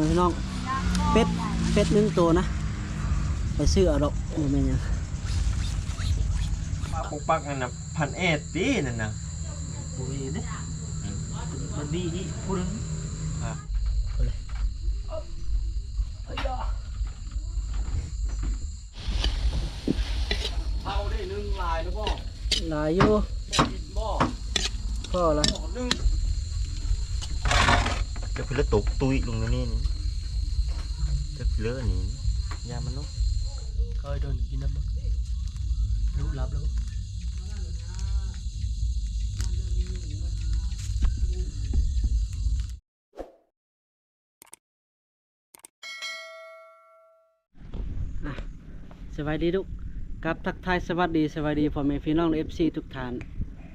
ພີ່ນ້ອງ ເປັດ ເປັດໜຶ່ງໂຕນະ ໄປຊື້ເອົາດອກ ບໍ່ແມ່ນຫຍັງ. ປາກບໍ່ປັກນັ້ນນະ ພັນແອດຕິນັ້ນນະ. ບໍ່ມີເດ້ ມັນມີອີກຜູ້ໜຶ່ງ. ເອົາເດ້ ໜຶ່ງຫຼາຍແລ້ວບໍ່? ຫຼາຍຢູ່. ພໍລະ. ເຈົ້າເພິ່ນລະຕົກຕຸ້ຍລົງໃນນີ້ ຈັກເລີນີ້ ຢ່າມັນເນາະ. ເຂົາໃຫ້ໂດນກິນນຳ ລູກຫຼັບແລ້ວ. ອ່ະ ສະບາຍດີລູກ ກັບທັກທາຍສະຫວັດດີ ສະບາຍດີພໍ່ແມ່ພີ່ນ້ອງ ເອັຟຊີ ທຸກທ່ານ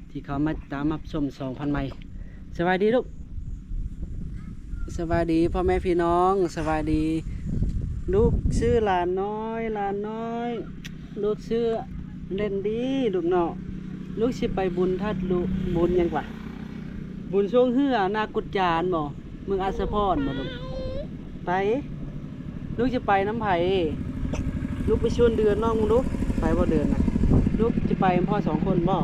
ທີ່ເຂົ້າມາຕາມຮັບຊົມຊ່ອງພັນໃໝ່. ສະບາຍດີລູກ ສະບາຍດີພໍ່ແມ່ພີ່ນ້ອງ ສະບາຍດີ. ລູກຊື່ຫຼານນ້ອຍ ຫຼານນ້ອຍ ລູກຊື່ເຫຼັ້ນດີລູກເນາະ. ລູກຊິໄປບຸນທາດ ລູກ ບຸນຫຍັງຫວາ? ບຸນຊ່ວງເຮືອນາກຸດຈານບໍ່? ເມືອງອັດສະພອນບໍ່ລູກ? ໄປ. ລູກຈະໄປນຳໃຜ? ລູກໄປຊວນເດືອນນ້ອງລູກ ໄປບໍ່ເດືອນນະ? ລູກຈະໄປນຳພໍ່ສອງຄົນບໍ່?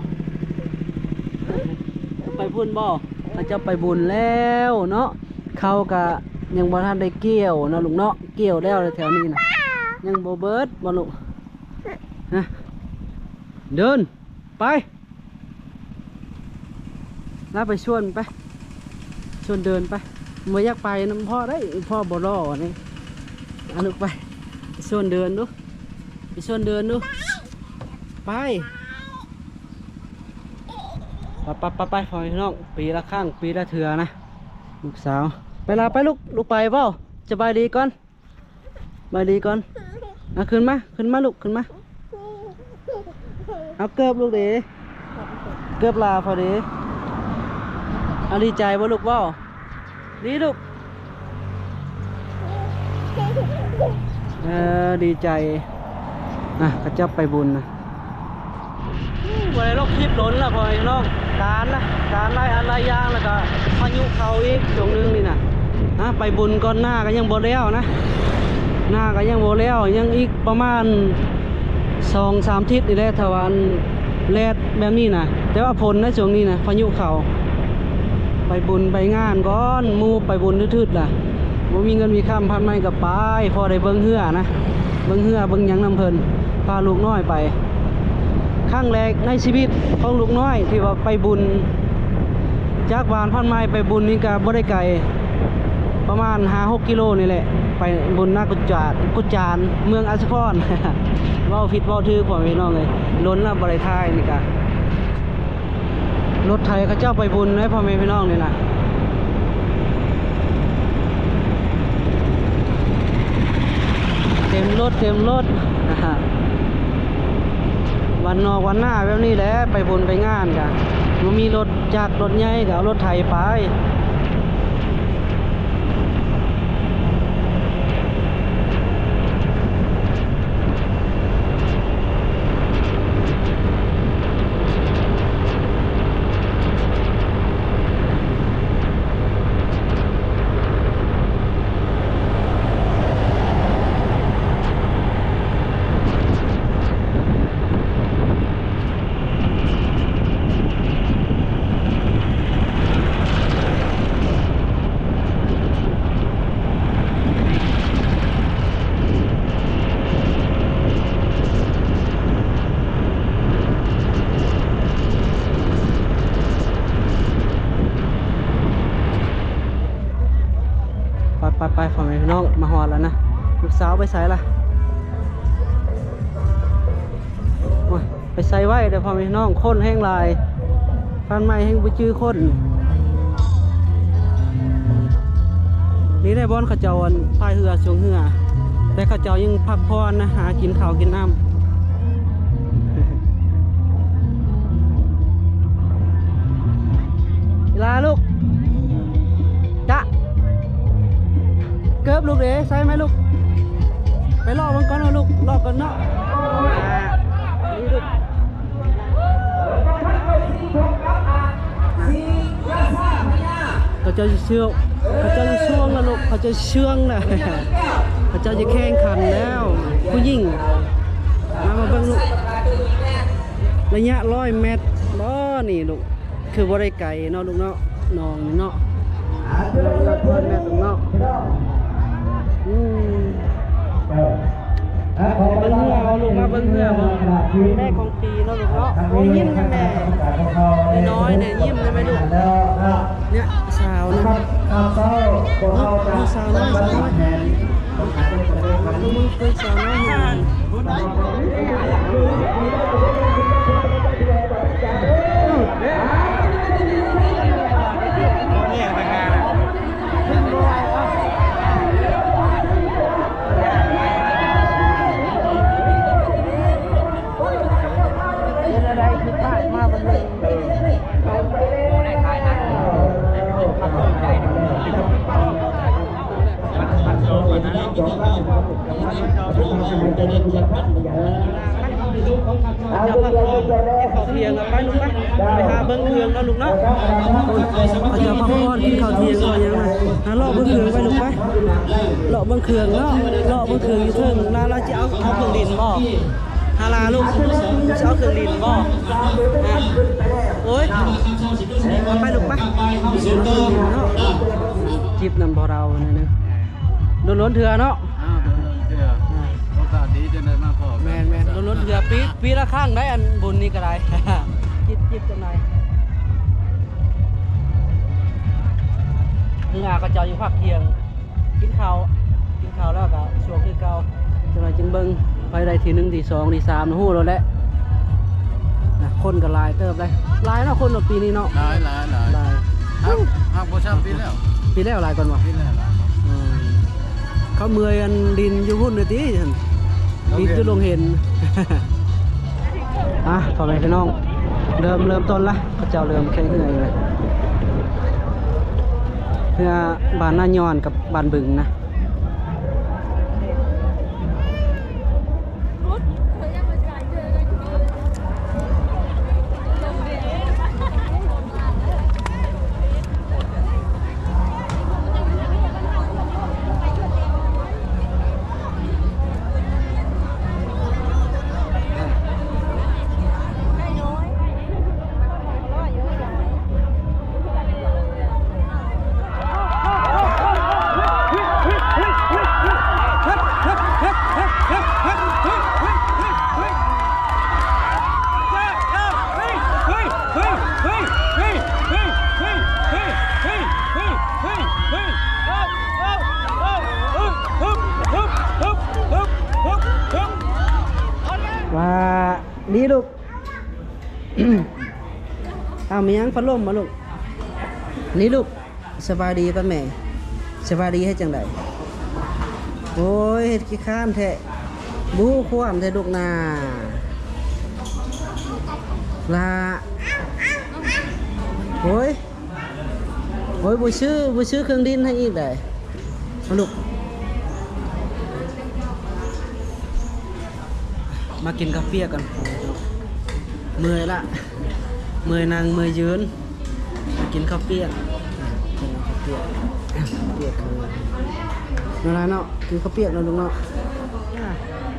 ໄປພຸ້ນບໍ່? ເຂົາເຈົ້າໄປບຸນແລ້ວເນາະ. ເຂົ້າກະຍັງບໍ່ທັນໄດ້ກ່ຽວເນາະລູກເນາະ. ກ່ຽວແລ້ວແຖວນີ້ນະ ຍັງບໍ່ເບິດບໍ່ລູກ? ຮະ ເດີນ ໄປ ລາໄປຊວນໄປ ຊວນເດີນໄປ. ບໍ່ຢາກໄປນຳພໍ່ໄດ້ ພໍ່ບໍ່ຫຼໍ່ນີ້. ອາ ລູກໄປ ໄປຊວນເດີນດູ ໄປຊວນເດີນດູ ໄປ ໄປ ໄປ ໄປ ພໍ່ແມ່ພີ່ນ້ອງ. ປີລະຄັ້ງ ປີລະເທື່ອນະ ລູກສາວ. ໄປລາໄປລູກ ລູກໄປບໍ່? ສະບາຍດີກ່ອນ. ບາຍດີກ່ອນ. ເອົາ ຂຶ້ນມາ ຂຶ້ນມາລູກ ຂຶ້ນມາ. ເອົາ ເກີບລູກເດ ເກີບຫຼາພໍດີ. ເອົາ ດີໃຈບໍ່ລູກ? ເວົ້າດີລູກ. ເອີ ດີໃຈ. ອ່ະ ເຂົາເຈົ້າໄປບຸນນະ. ບໍ່ໄດ້ລົງຄລິບດົນລະ ພໍ່ແມ່ພີ່ນ້ອງ ການລະ ການຫຼາຍອັນຫຼາຍຢ່າງ ແລ້ວກະພາຍຸເຂົ້າອີກຊ່ວງໜຶ່ງນີ້ນະ. ນະ ໄປບຸນກ່ອນ ນາກະຍັງບໍ່ແລ້ວນະ ນາກະຍັງບໍ່ແລ້ວ ຍັງອີກປະມານສອງສາມທິດນີ້ແຫຼະ ຖ້າວ່າອັນແດດແບບນີ້ນະ. ແຕ່ວ່າຝົນໃນຊ່ວງນີ້ນະ ພາຍຸເຂົ້າ. ໄປບຸນໄປງານກ່ອນ ໝູ່ໄປບຸນທຶດໆລະ ບໍ່ມີເງິນມີຄຳ ພັນໃໝ່ກະໄປ ພໍໄດ້ເບິ່ງເຮືອນະ ເບິ່ງເຮືອເບິ່ງຫຍັງນຳເພິ່ນ ພາລູກນ້ອຍໄປ. ຄັ້ງແລກໃນຊີວິດຂອງລູກນ້ອຍທີ່ວ່າໄປບຸນ ຈາກບ້ານພັນໄມໄປບຸນນີ້ກະບໍ່ໄດ້ໄກ ປະມານຫ້າຫົກກິໂລນີ້ແຫຼະ ໄປບຸນນາກຸດຈານ ກຸດຈານ ເມືອງອັດສະພອນ. ເວົ້າຜິດເວົ້າຖືກ ພໍ່ແມ່ພີ່ນ້ອງເອີຍ ດົນລະບໍ່ໄດ້ຖ່າຍນີ້ກະ. ລົດໄຖເຂົາເຈົ້າໄປບຸນເດ້ ພໍ່ແມ່ພີ່ນ້ອງ ນີ້ນະ ເຕັມລົດ ເຕັມລົດ. ວັນນອກວັນໜ້າແບບນີ້ແຫຼະ ໄປບຸນໄປງານກະບໍ່ມີລົດຈັກລົດໃຫຍ່ ກະເອົາລົດໄຖໄປ. ໄປໆໆ ພໍ່ແມ່ພີ່ນ້ອງ ມາຮອດແລ້ວນະ. ລູກສາວໄປໃສລະ? ໂອ້ຍ ໄປໃສໄວ້ເດີ້ ພໍ່ແມ່ພີ່ນ້ອງ ຄົນແຮງຫຼາຍ ພັນໄມແຮງບໍ່ຈື່ຄົນ. ນີ້ໄດ້ບ່ອນເຂົາເຈົ້າ ອັນ ພາຍເຮືອ ຊ່ວງເຮືອ ແຕ່ເຂົາເຈົ້າຍັງພັກຜ່ອນນະ ຫາກິນເຂົ້າກິນນ້ຳ. ເວລາລູກ ຈະ ເກີບລູກເດ ໃສ່ໄໝລູກ? ໄປເລາະເບິ່ງກ່ອນເນາະລູກ ເລາະກ່ອນເນາະ. ອ່າ ນີ້ລູກ ເຂົາເຈົ້າຊິຊື້ ເຂົາເຈົ້າຊິຊ່ວງແລ້ວລູກ ເຂົາເຈົ້າຊິເຊື່ອງແລ້ວ ເຂົາເຈົ້າຈະແຂ່ງຂັນແລ້ວ ຜູ້ຍິງ ມາ ມາເບິ່ງລູກ ໄລຍະຮ້ອຍແມັດບໍນີ້ລູກ ຄືບໍ່ໄດ້ໄກເນາະລູກເນາະ ໜອງນີ້ເນາະ ໜອງນີ້ຮ້ອຍແມັດເນາະ ອືມ. ເບິ່ງເຮືອບໍ່ລູກ ມາເບິ່ງເຮືອບໍ່ ຄັ້ງແລກຂອງປີເນາະລູກເນາະ ໂອ້ຍ ຍິ້ມນະແມ່ ນ້ອຍໆ ນີ້ຍິ້ມນະແມ່ລູກ ເນຍ ສາວນະ ເນາະ ສາວນ້ອຍ ສາວນ້ອຍ ເບິ່ງສາວນ້ອຍ ເຈົ້າພາກອອກກິນເຂົ້າທ່ຽງລະໄປລູກໄປ ໄປຫາເບິ່ງເຄື່ອງເນາະລູກເນາະ ເຈົ້າພາກອອກກິນເຂົ້າທ່ຽງເຂົ້າຫຍັງນະ ຫາເລາະເບິ່ງເຄື່ອງໄປລູກໄປ ເລາະເບິ່ງເຄື່ອງເນາະ ເລາະເບິ່ງເຄື່ອງຢູ່ເທິງ ລາ ລາຊິເອົາ ເອົາເຄື່ອງຫຼິ້ນບໍ່ ຫາລາລູກ ຊິເອົາເຄື່ອງຫຼິ້ນບໍ່ ໂອ້ຍ ເອົາໄປລູກໄປ ເນາະ ຈິບນຳບໍ່ເຮົານັ້ນນະ ດົນໆເທື່ອເນາະ ອ່າ ໂດນໆເທື່ອ ອ່າ ໂອກາດດີຈັ່ງໄດ້ມາພໍ້ກັນ ແມ່ນໆ ໂດນໆເທື່ອ ປີ ປີລະຄັ້ງໄດ໋ ອັນບຸນນີ້ກໍໄດ້ ຈິບໆຈັ່ງໃດ ເຮືອເຂົາເຈົ້າຢູ່ພາກທ່ຽງ ກິນເຂົ້າ ກິນເຂົ້າແລ້ວກໍຊ່ວງຄືເກົ່າ ຈັກໜ່ອຍຈຶ່ງເບິ່ງ ໃຜໄດ້ທີໜຶ່ງ ທີສອງ ທີສາມ ຮູ້ໂລດແຫຼະ ນະ ຄົນກໍຫຼາຍເຕີບເດ້ ຫຼາຍເນາະ ຄົນເນາະ ປີນີ້ເນາະ ຫຼາຍໆໆ ຫຼາຍ ຫາກ ຫາກບໍ່ຊ້ຳປີແລ້ວ ປີແລ້ວຫຼາຍກ່ອນບໍ່? ປີແລ້ວຫຼາຍ ອືມ ເຂົາເມື່ອຍອັນດິນຢູ່ພຸ້ນເດ້ຕິ ດິນຢູ່ໂລງເຫັນ ອ່ະ ພໍ່ແມ່ພີ່ນ້ອງ ເລີ່ມ ເລີ່ມຕົ້ນລະ ເຂົາເຈົ້າເລີ່ມແຂ່ງເຮືອອີກແລ້ວ ເຮືອບ້ານນາຍ້ອນກັບບ້ານບຶງນະ. ວ່າ ນີ້ລູກ ອ້າວ ມີຫຍັງ ພັດລົມບໍລູກ? ນີ້ລູກ ສະບາຍດີກ່ອນແມ່ ສະບາຍດີເຮັດຈັ່ງໃດ? ໂອ້ຍ ເຮັດຂີ້ຄ້ານແທ້ ບໍ່ຮູ້ຄວາມແທ້ລູກນາ ລາ ໂອ້ຍ. ໂອ້ຍ ບໍ່ຊື້ ບໍ່ຊື້ເຄື່ອງດິນໃຫ້ອີກໃດ໋ ມາລູກ ມາກິນເຂົ້າປຽກກ່ອນ ເມື່ອຍລະ ເມື່ອຍນັ່ງ ເມື່ອຍຢືນ ມາກິນເຂົ້າປຽກ ກິນເຂົ້າປຽກ ເຂົ້າປຽກຄື ນັ້ນລະເນາະ ກິນເຂົ້າປຽກເນາະລູກເນາະ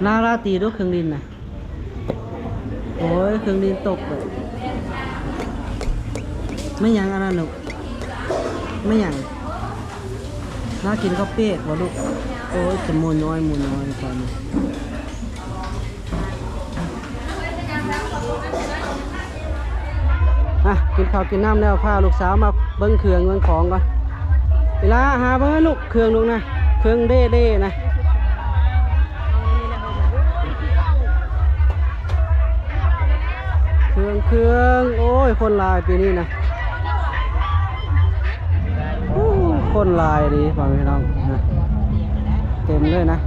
ລາ ລາຕີດູເຄື່ອງດິນນະ. ໂອ້ຍ ເຄື່ອງດິນຕົກເລີຍ ແມ່ນຫຍັງອັນນັ້ນລູກ ແມ່ນຫຍັງ ມາກິນເຂົ້າປຽກບໍລູກ ໂອ້ຍ ຈະໝູນ້ອຍ ໝູນ້ອຍຕອນນີ້ ອ່ະ ກິນເຂົ້າກິນນ້ຳແລ້ວ ພາລູກສາວມາເບິ່ງເຄື່ອງເບິ່ງຂອງກ່ອນ ອີຫຼາ ຫາເບິ່ງໃຫ້ລູກ ເຄື່ອງລູກນະ ເຄື່ອງເດ້ໆນະ ເຄື່ອງ ເຄື່ອງ ໂອ້ຍ ຄົນຫຼາຍປີນີ້ນະ ໂອ້ ຄົນຫຼາຍດີພໍ່ແມ່ພີ່ນ້ອງນະ ເຕັມເລີຍນະ.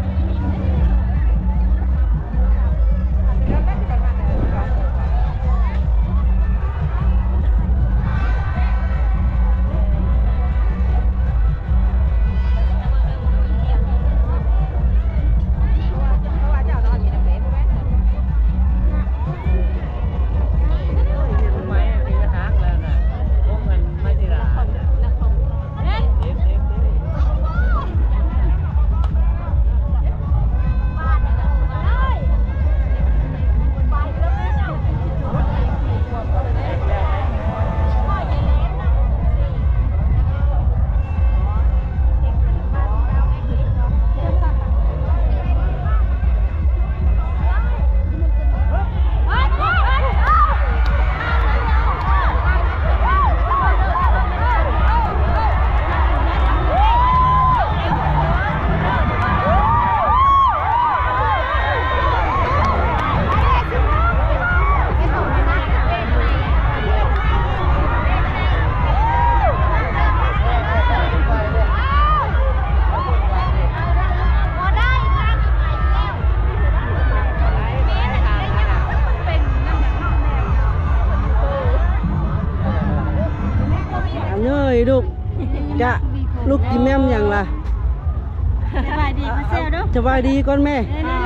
ມາແຊວເດີ ສະບາຍດີກ່ອນແມ່.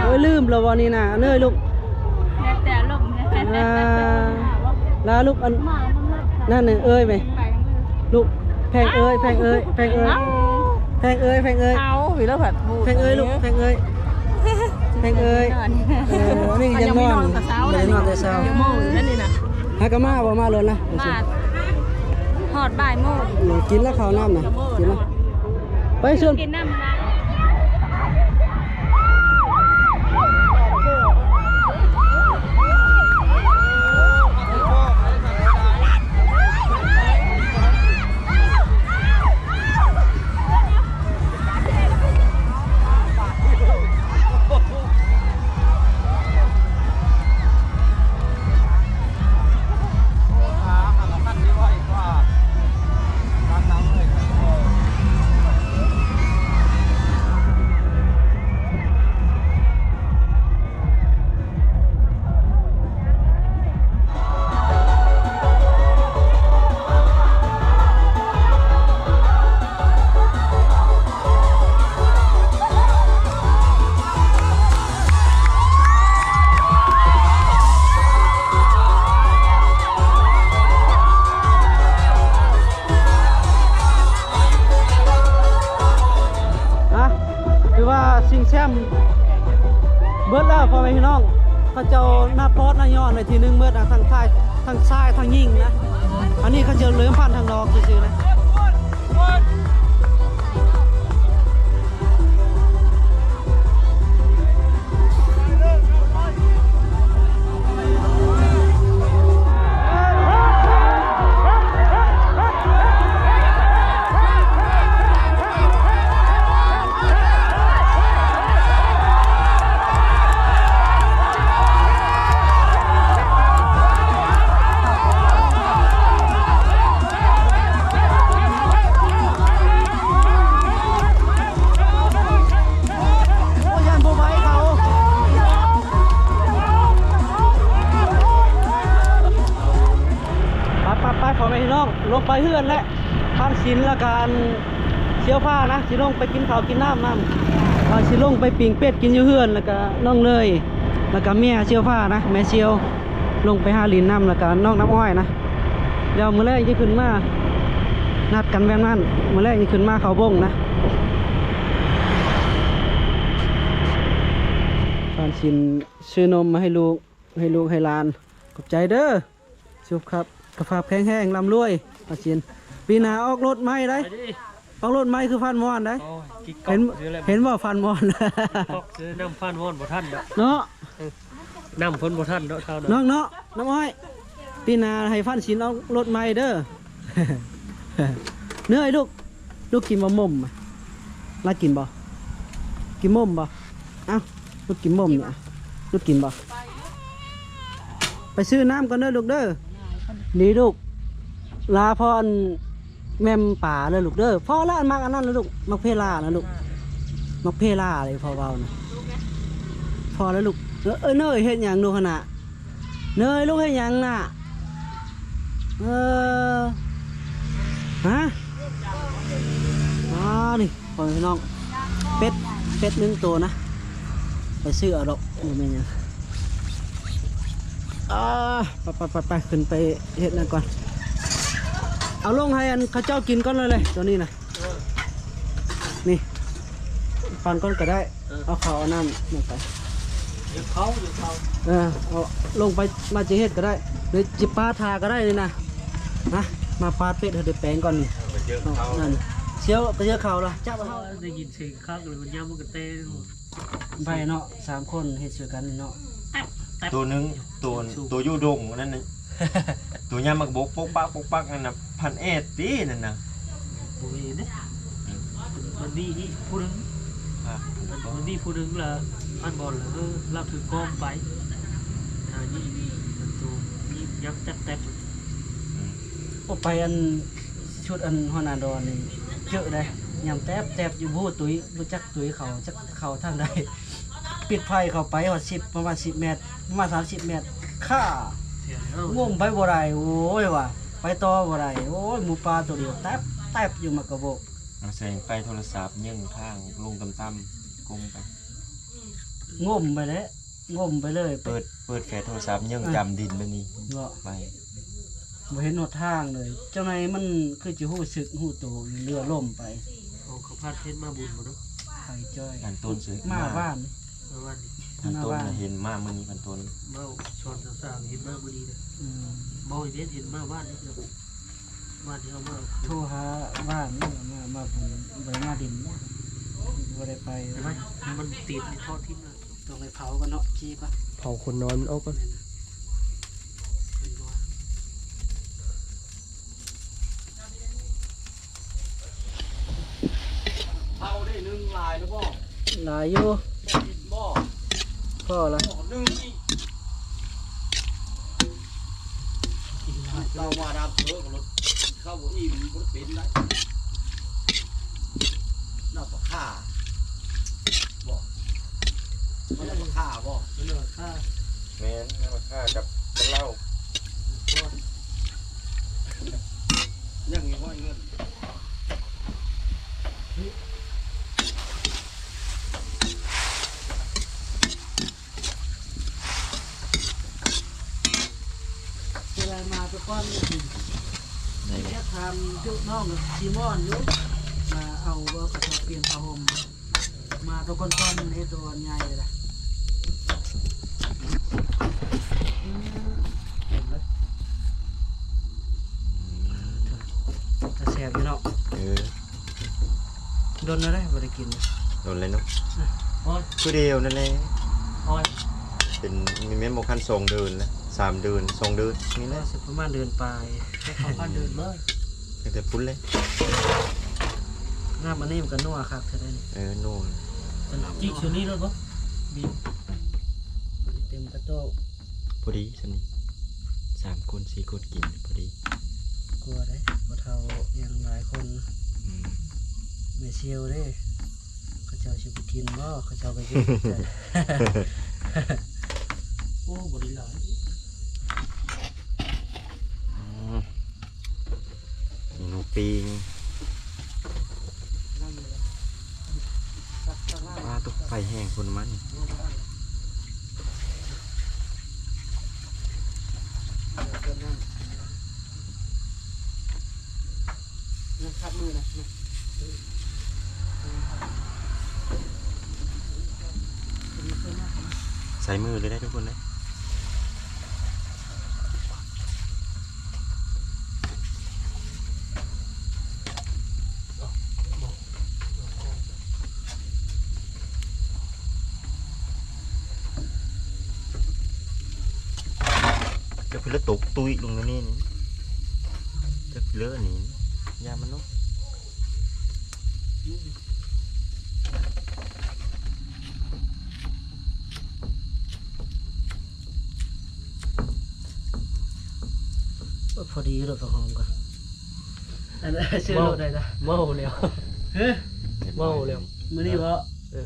ເອີ ໂອ້ຍ ລືມແລ້ວບໍ່ນີ້ນະ ເນີຍລູກ ແລ້ວແຕ່ອາລົມນະ. ອ່າ ລາລູກ ອັນນັ້ນເອີຍແມ່ ລູກ ແພງເອີຍ ແພງເອີຍ ແພງເອີຍ ເອົ້າ ແພງເອີຍ ແພງເອີຍ ເອົາ ມີແລ້ວພັດ ແພງເອີຍລູກ ແພງເອີຍ ແພງເອີຍ. ເອີ ອັນນີ້ຍັງນອນ ຍັງນອນແຕ່ເຊົ້າ ຍັງນອນແຕ່ເຊົ້າ ເກົ້າໂມງຢູ່ນັ້ນນີ້ນະ. ຫາກະມາບໍ່ ມາໂລດນະ ມາຮອດບ່າຍໂມງ. ເອີ ກິນແລ້ວເຂົ້ານ້ຳນະ ກິນແລ້ວ ໄປຊວນ ກິນນ້ຳນະ. ອ່ະ ຖືວ່າຊິງແຊມເບິດແລ້ວ ພໍ່ແມ່ພີ່ນ້ອງ. ເຂົາເຈົ້ານັບປອດນັບຍ້ອນໄດ້ທີໜຶ່ງເບິດນະ ທັງຊາຍ ທັງຊາຍ ທັງຍິງນະ. ອັນນີ້ເຂົາເຈົ້າເລີ່ມພັນທາງນອກຊື່ໆນະ. ໂອ້ ຢ້ານບໍ່ໄຫວເຂົາ. ໄປໆໆ ພໍ່ແມ່ພີ່ນ້ອງ ລົງໄປເຮືອນແຫຼະ ທ່ານສິນ ແລ້ວກະອັນ ສ່ຽວຟ້ານະ ຊິລົງໄປກິນເຂົ້າກິນນ້ຳນຳ ວ່າຊິລົງໄປປີ້ງເປັດກິນຢູ່ເຮືອນ ແລ້ວກະນ້ອງເນີຍ ແລ້ວກະເມຍສ່ຽວຟ້ານະ ແມ່ສ່ຽວ ລົງໄປຫາຫຼິ້ນນຳ ແລ້ວກະນ້ອງນ້ຳອ້ອຍນະ. ດຽວມື້ແລງຈະຂຶ້ນມາ ນັດກັນແບບນັ້ນ ມື້ແລງຈະຂຶ້ນມາເຂົ້າບົ້ງນະ. ທ່ານສິນຊື້ນົມມາໃຫ້ລູກ ໃຫ້ລູກໃຫ້ຫຼານ ຂອບໃຈເດີ. ສຸກຄັບ ສຸຂະພາບແຂງແຮງ ລ່ຳລວຍ ປາຊິນ. ປີໜ້າອອກລົດໃໝ່ໄດ໋ ອອກລົດໃໝ່ຄືຟັນມ່ອນໄດ໋. ເຫັນ ເຫັນບໍ່ຟັນມ່ອນ ນ້ຳຟັນມ່ອນບໍ່ທັນດອກເນາະ. ເອີ ນ້ຳເພິ່ນບໍ່ທັນເນາະ ເທົ່ານັ້ນເນາະ ນ້ອງເນາະ ນ້ຳອ້ອຍ. ປີໜ້າໃຫ້ຟັນສິນອອກລົດໃໝ່ເດີ. ເນີຍລູກ ລູກກິນບໍ່ມົ້ມ ລາກິນບໍ່ ກິນມົ້ມບໍ່? ເອົ້າ ລູກກິນມົ້ມນີ້ ລູກກິນບໍ່? ໄປຊື້ນ້ຳກ່ອນເດີລູກເດີ. ນີ້ລູກ ລາພໍອັນແມ່ມປາເດີລູກເດີ. ພໍລະ ມັກອັນນັ້ນລະລູກ ມັກເພລານະລູກ ມັກເພລາເລີຍພໍເວົ້ານະ. ພໍລະລູກ. ເອີ ເອີ ເນີຍເຮັດຫຍັງລູກຫັ້ນນະ? ເນີຍ ລູກເຮັດຫຍັງນະ? ເອີ ຮະ? ອໍ ນີ້ ພໍ່ແມ່ພີ່ນ້ອງ ເປັດ ເປັດໜຶ່ງໂຕນະ ໄປຊື້ເອົາດອກ ບໍ່ແມ່ນຫຍັງ. ອ່າ ໄປໆໆ ຂຶ້ນໄປເຮັດນັ້ນກ່ອນ ເອົາລົງໃຫ້ອັນເຂົາເຈົ້າກິນກ່ອນເລີຍ ໂຕນີ້ນະ. ນີ້ ປັນກ່ອນກໍໄດ້. ເອີ ເອົາເຂົ້າເອົານ້ຳລົງໄປ ເອີ ເອົາລົງໄປ ມາຈະເຮັດກໍໄດ້ ຫຼືຈິປາທາກໍໄດ້ນີ້ນະ. ມາ ມາປາເປັດໃຫ້ໄດ້ແປງກ່ອນນີ້. ເອີ ໄປເຈີເຂົາ ນັ້ນ ສ່ຽວ ໄປເຈີເຂົາລະ ຈັບເອົາ. ໄດ້ຍິນສຽງຄັກເລີຍ ມັນຍາມມັນກະແຕ ໄປເນາະ ສາມຄົນເຮັດຊ່ວຍກັນເນາະ. ໂຕໜຶ່ງ ໂຕ ໂຕຢູ່ດົງອັນນັ້ນນະ ໂຕຍາມໝາກບົກປົກປັກປົກປັກນັ້ນນະ ພັນແອດຕິນັ້ນນະ. ບໍ່ແມ່ນເດ້ ມັນມີອີກຜູ້ໜຶ່ງ ມັນມີຜູ້ໜຶ່ງລະ ພັນບອນລະ ເອີ ລາວຖືກກອງໄປ ຫາຍິງ ໂຕຍິງຍັບແຕັບໆ. ອືມ ໂອ ໄປອັນ ຊຸດອັນຫົວໜ້າດອນນີ້ເຈີໄດ໋ ຍາມແຕັບໆຢູ່. ບໍ່ຮູ້ຕຸ້ຍ ບໍ່ຈັກຕຸ້ຍເຂົາ ຈັກເຂົ້າທາງໃດ. ປິດໄຟເຂົ້າໄປຮອດສິບ ປະມານສິບແມັດ ປະມານສາມສິບແມັດ ຂ້າ ງົມໄປບໍ່ໄດ້. ໂອ້ຍ ວ່າໄປຕໍ່ບໍ່ໄດ້. ໂອ້ຍ ໝູປ່າໂຕດຽວ ແຕັບໆຢູ່ໝາກກະບົກ. ອາໄສໄຟໂທລະສັບຍິງທາງລົງຕ່ຳໆ ໂກ ງມໄປ ງົມໄປແຫຼະ ງົມໄປເລີຍ ເປີດ ເປີດແຟໂທລະສັບ ເຍິງຈຳດິນແບບນີ້ ເນາະ ໄປ ບໍ່ເຫັນຫົນທາງເລີຍ. ຈັ່ງໃດມັນຄືຊິຮູ້ສຶກຮູ້ໂຕຢູ່ ຫຼືວ່າລົ້ມໄປ? ເອົາເຂົ້າພັດເຮັດມາບຸນບໍ່ເນາະ? ໄປຈ້ອຍ ພັນຕົ້ນຊື່ ມາວານນີ້ ມາວານນີ້ ພັນຕົ້ນ ມາວານ ເຫັນມາມື້ນີ້ ພັນຕົ້ນ ເວົ້າສອນສາວໆ ເຫັນມາມື້ນີ້ເດີ. ອືມ ບໍ່ເຫັນ ເຫັນມາວານນີ້ເດີ. ວານທີ່ເຮົາມາ ໂທຫາວານນີ້ ມາ ມາບຸນ ບໍ່ໄດ້ມາດິນ ບໍ່ໄດ້ໄປ ມັນຕິດນີ້ ເທາະຖິ້ມແລ້ວ ຕ້ອງໄດ້ເຜົາກ່ອນເນາະ ຂີ້ປະ ເຜົາຂົນນອນມັນອອກກ່ອນ. ແມ່ນນະ ເຮົາໄດ້ໜຶ່ງຫຼາຍແລ້ວບໍ່? ຫຼາຍຢູ່ ແມ່ນບໍ່? ພໍລະ ໜຶ່ງອີກ ເອົາມາດາມເພີກລົດ ເຂົ້າບໍ່ອີ່ມ ມັນບໍ່ໄດ້ເປັນໄດ໋. ນ້ຳປາຂ່າບໍ່? ມັນນ້ຳປາຂ່າບໍ່? ນ້ຳປາຂ່າ ແມ່ນ ນ້ຳປາຂ່າກັບເຫຼົ້າ ຍັງມີຮ້ອຍເງິນ. ເວລາມາແຕ່ກ່ອນນີ້ ໄດ້ ຢາກຖາມຈຸນ້ອງຊີມອນຢູ່ ວ່າເອົາບໍ່ ເຂົາເຈົ້າປ່ຽນຜ້າຫົ່ມ ມາໂຕກ່ອນໆ ນີ້ໂຕອັນໃຫຍ່ລະ ແຊບຢູ່ເນາະ. ເອີ ດົນແລ້ວເດ້ ບໍ່ໄດ້ກິນ ດົນແລ້ວເນາະ. ໂອ້ຍ ຄືດຽວນັ້ນແຫຼະ ໂອ້ຍ ເປັນ ມີແມ່ນບໍ່ຄັນສອງເດືອນແລ້ວ ສາມເດືອນ ສອງເດືອນນີ້ແຫຼະ ຊິປະມານເດືອນປາຍ ເຂົ້າພັນເດືອນເມີ ຕັ້ງແຕ່ພຸ້ນເລີຍ. ນ້ຳອັນນີ້ມັນກໍນົວຄັກແທ້ເດ້ນີ້ ເອີ ນົວ ຈິກຊຸນີ້ໂລດບໍ່ ບີມ ພໍດີເຕັມກະໂຕກ ພໍດີຊ່ຳນີ້ ສາມຄົນສີ່ຄົນກິນພໍດີ. ກົວເດ້ ບໍ່ເທົ່າຫຍັງຫຼາຍຄົນ ອືມ ແມ່ຊຽວເດ້ ເຂົາເຈົ້າຊິບໍ່ກິນບໍ່ ເຂົາເຈົ້າກໍຢູ່ ໂອ້ ບໍ່ໄດ້ຫຼາຍ. ອືມ ເມນູປີ້ງ ປາ ຕົກໄຟແຮງພຸ້ນມັນ ໃສ່ມືເລີຍໄດ໋ທຸກຄົນເດີ. ຈັກເພິ່ນລະຕົກຕຸ້ຍລົງໃນນີ້ນີ້ ຈັກເລີນີ້ ຢ້ານມັນເນາະ. ໂອ້ ພໍດີລົດປາຫອມກໍ ອັນ ຊື້ລົດໄດ້ລະ ເມົາແລ້ວ ຮະ ເມົາແລ້ວ ມື້ນີ້ບໍ່? ເອີ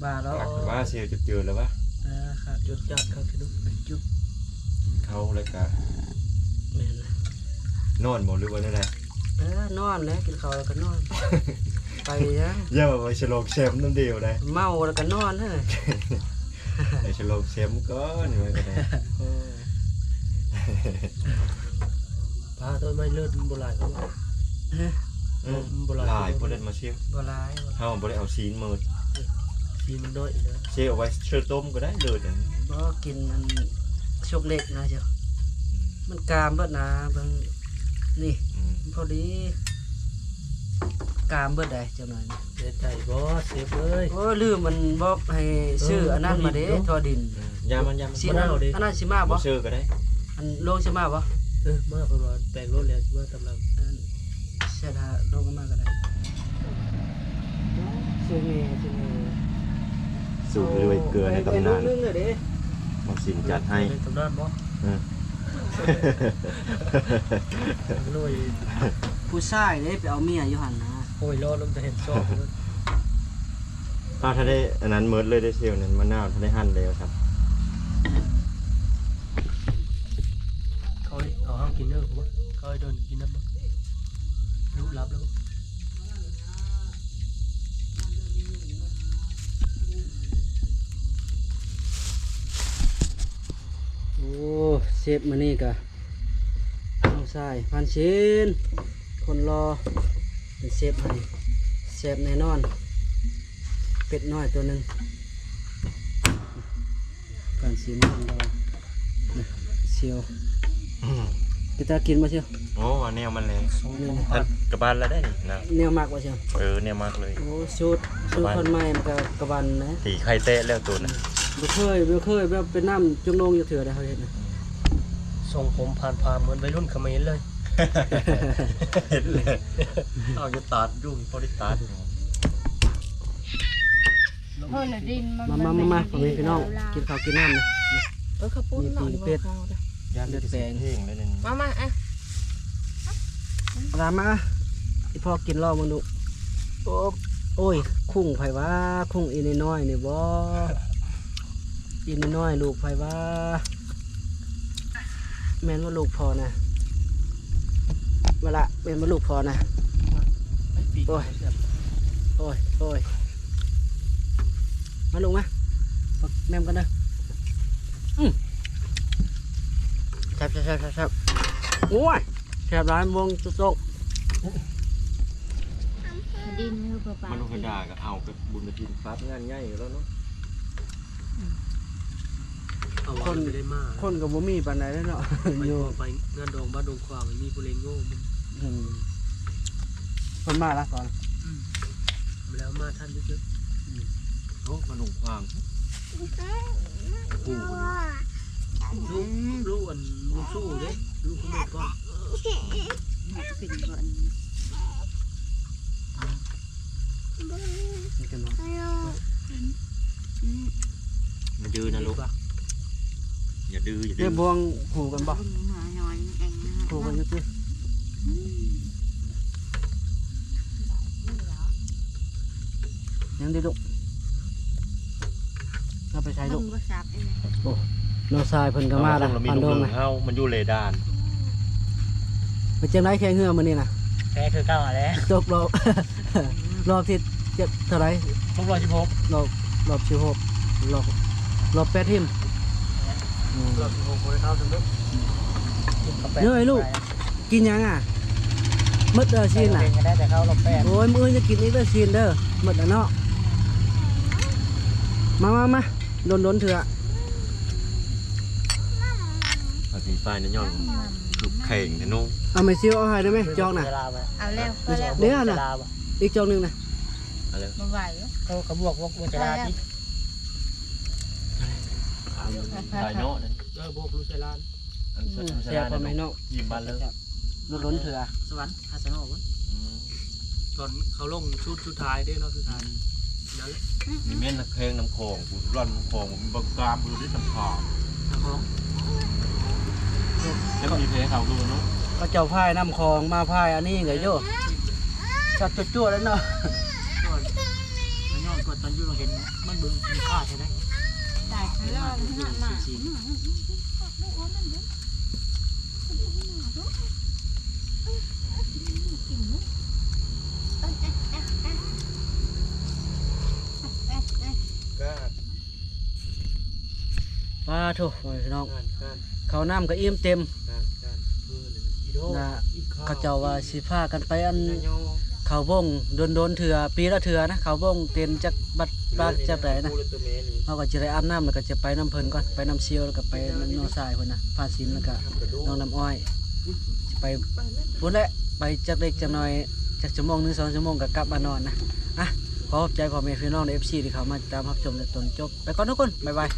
ບ້າແລ້ວ ວ່າຊິເຈີແລ້ວວະ ອ່າ ຄັກ ຈົດຈັດຄັກ ຈຸບ ກິນເຂົ້າແລ້ວກະ ແມ່ນລະ ນອນບໍ່ ຫຼືວ່າແນວໃດ? ເອີ ນອນແຫຼະ ກິນເຂົ້າແລ້ວກໍນອນ ໄປຫຍັງ ຢ່າວ່າໄປສະຫຼອງແຊມນຳດຽວໄດ໋ ເມົາແລ້ວກໍນອນເຮີ້ຍ ໄປສະຫຼອງແຊມກ່ອນວ່າກໍໄດ້. ເອີ ປາ ຕົ້ນໄມ້ເລີດມັນບໍ່ຫຼາຍເນາະ ຮະ ອືມ ມັນບໍ່ຫຼາຍ ຫຼາຍໂພດເລີດມາຊິວ ບໍ່ຫຼາຍ ເຮົາບໍ່ໄດ້ເອົາຊີ້ນເມີດ ຊີ້ນມັນນ້ອຍເດີ ຊິເອົາໄວ້ເຊີຕົ້ມກໍໄດ້ເລີດ ບໍ່ ກິນອັນສຸກເລັກນະເຈົ້າ ມັນກາມເບິດນະ ເບິ່ງນີ້ ອືມ ພໍດີ ກາມເບິດໄດ໋ ຈັກໜ້ອຍນີ້ ແນ່ໃຈບໍ່ເຊຟເອີຍ? ໂອ້ຍ ລືມ ມັນບອກໃຫ້ຊື້ ເອີ ອັນນັ້ນມາເດ້ ຖົ່ວດິນ ຖົ່ວດິນ ອືມ ຢ່າມັນ ຢ່າມັນ ຊິ ອັນນັ້ນ ອັນນັ້ນຊິມາບໍ່? ບໍ່ຊື້ກໍໄດ້ ອັນ ລວງຊິມາບໍ່? ເອີ ມາ ເພິ່ນວ່າແປງລົດແລ້ວຊິມາຕາມຫຼັງ ອັນ ແຊດຫາ ລົງມາກໍໄດ້ ຊື້ແນ່ ຊື້ແນ່ ສູດລວຍເກືອໃນຕຳນານ ເອົາ ໄປ ໄປລູກໜຶ່ງເລີຍເດ້ ບັກສິນຈັດໃຫ້ ໃນຕຳນານບໍ່? ເອີ ລວຍ ຜູ້ຊາຍເດ້ໄປເອົາເມຍຢູ່ຫັ້ນນະ ໂອ້ຍ ລໍລົງແຕ່ເຫັນຊອກ ຖ້າ ຖ້າໄດ້ອັນນັ້ນໝົດເລີຍເດ້ ເຊວນັ້ນ ມະນາວ ຖ້າໄດ້ຫັ້ນແລ້ວຊ້ຳ ເຂົາເອົາເຮົາກິນເດີ ເຂົາເດີນກິນນຳ ລູກຫຼັບແລ້ວ. ເຊຟມື້ນີ້ກະນ້ອງຊາຍ ພານສິນ ຄົນຫຼໍ່ ເປັນເຊຟໃຫ້ ແຊບແນ່ນອນ. ເປັດນ້ອຍໂຕໜຶ່ງ ການຊີມນ້ຳດອງ ນະ ສ່ຽວ ເປັນຕາກິນບໍ່ສ່ຽວ? ໂອ້ ວ່າແນວມັນແຫຼະ ນີ້ນະ ກະບານລະໄດ້ນີ້ນະ ແນວມັກບໍ່ສ່ຽວ? ເອີ ແນວມັກເລີຍ. ໂອ້ ສູດ ສູດ ກະບານ ຄົນໃໝ່ມັນກະ ກະບານນະ ຕີໄຂ່ແຕະແລ້ວໂຕນະ. ບໍ່ເຄີຍ ບໍ່ເຄີຍແບບເປັນນ້ຳຈົງໂດ່ງຈັກເທື່ອເດ້ ເຮົາເຮັດນະ. ຊົງຜົມຜ່ານໆ ເໝືອນໄວລຸ້ນຂະເໝນເລີຍ. ເຫັນເລີຍ ເອົາຢູ່ຕາດຢູ່ ພໍໄດ້ຕາດ. ເອີ ລະດິນມັນ ມາ ມາ ມາ ມາ ພໍ່ແມ່ພີ່ນ້ອງ ກິນເຂົ້າກິນນ້ຳນະ. ເອີ ເຂົ້າປຸ້ນ ມີປີເປັດ ຢ້ານເປັດແປງ ມາ ມາ ອ່ະ ຕາມມາ. ອີພໍ່ກິນລອງເບິ່ງດູ. ໂອ້ ໂອ້ຍ ຄຸງໃຜວະ? ຄຸງອີນ້ອຍໆນີ້ບໍ? ອີນ້ອຍໆ ລູກໃຜວະ? ແມ່ນບໍ່ລູກພໍ່ນະ? ເວລາ ແມ່ນບໍ່ລູກພໍ່ນະ? ໂອ້ຍ ໂອ້ຍ ໂອ້ຍ ມາລູກມາ ແມ່ມກັນເດີ. ອື ແຊບໆໆໆ ໂອ້ຍ ແຊບຫຼາຍ ມ່ວງໂຊກໆ. ດິນຄືບໍ່ປານ ມະນຸດທະດາກໍເອົາໄປບຸນກະຖິນ ປັບງານໃຫຍ່ແລ້ວເນາະ. ອືມ ເອົາວ່າ ຄົນ ໄປໄດ້ມາ ຄົນກໍບໍ່ມີປານໃດເດ້ເນາະ ໄປ ຢູ່ ໄປງານດອງບ້ານດົງຂວາງ ມີຜູ້ເລັງໂງ່. ອືມ ເພິ່ນມາລະກ່ອນ. ອືມ ແລ້ວມາທັນຢູ່ເດີ. ອືມ ໂອ້ ບ້ານດົງຂວາງ ອືມ ລູກ ລູກອັນ ລູກສູ້ເດ້ ລູກຂະເໝນກ່ອນ. ເປັນບໍ່ອັນນີ້ ນີ້ກັນເນາະ. ອືມ ຢ່າດື້ນະລູກ ຢ່າດື້ ຢ່າດື້. ເກັບບ່ວງຄູ່ກັນບໍ່? ຄູ່ກັນຢູ່ຕິ? ອືມ ຍັງດີລູກ. ເຮົາໄປໃສລູກ? ໂອ້ ນ້ອງຊາຍເພິ່ນກໍມາລະ ບ້ານດົງນະ. ເຮົາ ມັນຢູ່ເລດານ. ເປັນຈັ່ງໃດແຂ່ງເຮືອມື້ນີ້ນະ? ແພ້ຄືເກົ່າຫັ້ນແຫຼະ. ຕົກຮອບ ຮອບທີເຈັດເທົ່າໃດ? ຮອບສິບຫົກ ຮອບ ຮອບສິບຫົກ ຮອບ ຮອບແປດທີມ. ອືມ ຮອບສິບຫົກບໍ່ໄດ້ເຂົ້າຊັ້ນເດີ. ເອີຍລູກ ກິນຫຍັງອ່ະ? ໝົດແລ້ວຊີ້ນນະ. ໂອ້ຍ ມື້ອື່ນຈະກິນອີກເດີຊີ້ນເດີ. ໝົດແລ້ວເນາະ. ມາ ມາ ມາ ດົນໆເທື່ອ. ເອົາກິນໄປນະ ຍ້ອນຄືແຂງແທ້ເນາະ. ເອົາແມ່ຊິວເອົາໃຫ້ໄດ້ໄໝ ຈອກນະ? ເອົາແລ້ວ ພໍແລ້ວ. ເດ້ນະ ອີກຈອກໜຶ່ງນະ. ເອົາເລີຍ ບໍ່ໄຫວ. ເຂົາ ເຂົາບວກ ບວກ ບວກຈະລາຕິ. ໃສ່ເນາະ. ເອີ ບວກລູກໃສ່ລານ. ອືມ ແຊບພໍແມ່ເນາະ ອີ່ມບ້ານເລີຍ. ດົນໆເທື່ອ ສະຫວັນ ຫາສະໜໍ່ພຸ້ນ. ອືມ ຕອນເຂົາລົງຊຸດສຸດທ້າຍເດ້ເນາະ ສຸດທ້າຍ. ອືມ ນັ້ນແຫຼະ. ນີ້ແມ່ນແຂງນ້ຳຂອງ ຜູ້ລັນນ້ຳຂອງ ມັນບັກກາມຢູ່ໃນນ້ຳຂອງ ນ້ຳຂອງ. ແລ້ວມີແພເຂົາຄືເນາະ ເຂົາເຈົ້າພາຍນ້ຳຂອງມາພາຍອັນນີ້ກໍໂຍ ຊັດຈົວໆເລີຍເນາະ. ຍ້ອນ ຍ້ອນກວ່າຕອນຢູ່ເຮົາເຫັນ ມັນເບິ່ງມີຄ່າແທ້ໃດ. ຕາຍແລ້ວ ມາ ມາ ມາ ປາໂທ ພໍ່ແມ່ພີ່ນ້ອງ ເຂົ້ານ້ຳກໍອີ່ມເຕັມນະ. ເຂົາເຈົ້າວ່າຊິພາກັນໄປອັນ ເຂົ້າວົງດົນໆເທື່ອ ປີລະເທື່ອນະ ເຂົ້າວົງເຕັນຈັກບັດປາກຈັກໃດນະ. ເຮົາກໍຈະໄດ້ອາບນ້ຳ ແລ້ວກໍຈະໄປນຳເພິ່ນກ່ອນ ໄປນຳຊິວ ແລ້ວກໍໄປນຳນ້ອງຊາຍເພິ່ນນະ ພາສິນ ແລ້ວກໍນ້ອງນ້ຳອ້ອຍ ຊິໄປພຸ້ນແຫຼະ ໄປຈັກເລັກຈັກໜ້ອຍ ຈັກຊົ່ວໂມງໜຶ່ງສອງຊົ່ວໂມງກໍກັບມານອນນະ. ອ່ະ ຂໍຂອບໃຈພໍ່ແມ່ພີ່ນ້ອງ ເອັຟຊີ ທີ່ເຂົ້າມາຕິດຕາມຮັບຊົມແຕ່ຕົ້ນຈົບ. ໄປກ່ອນທຸກຄົນ ບາຍບາຍ.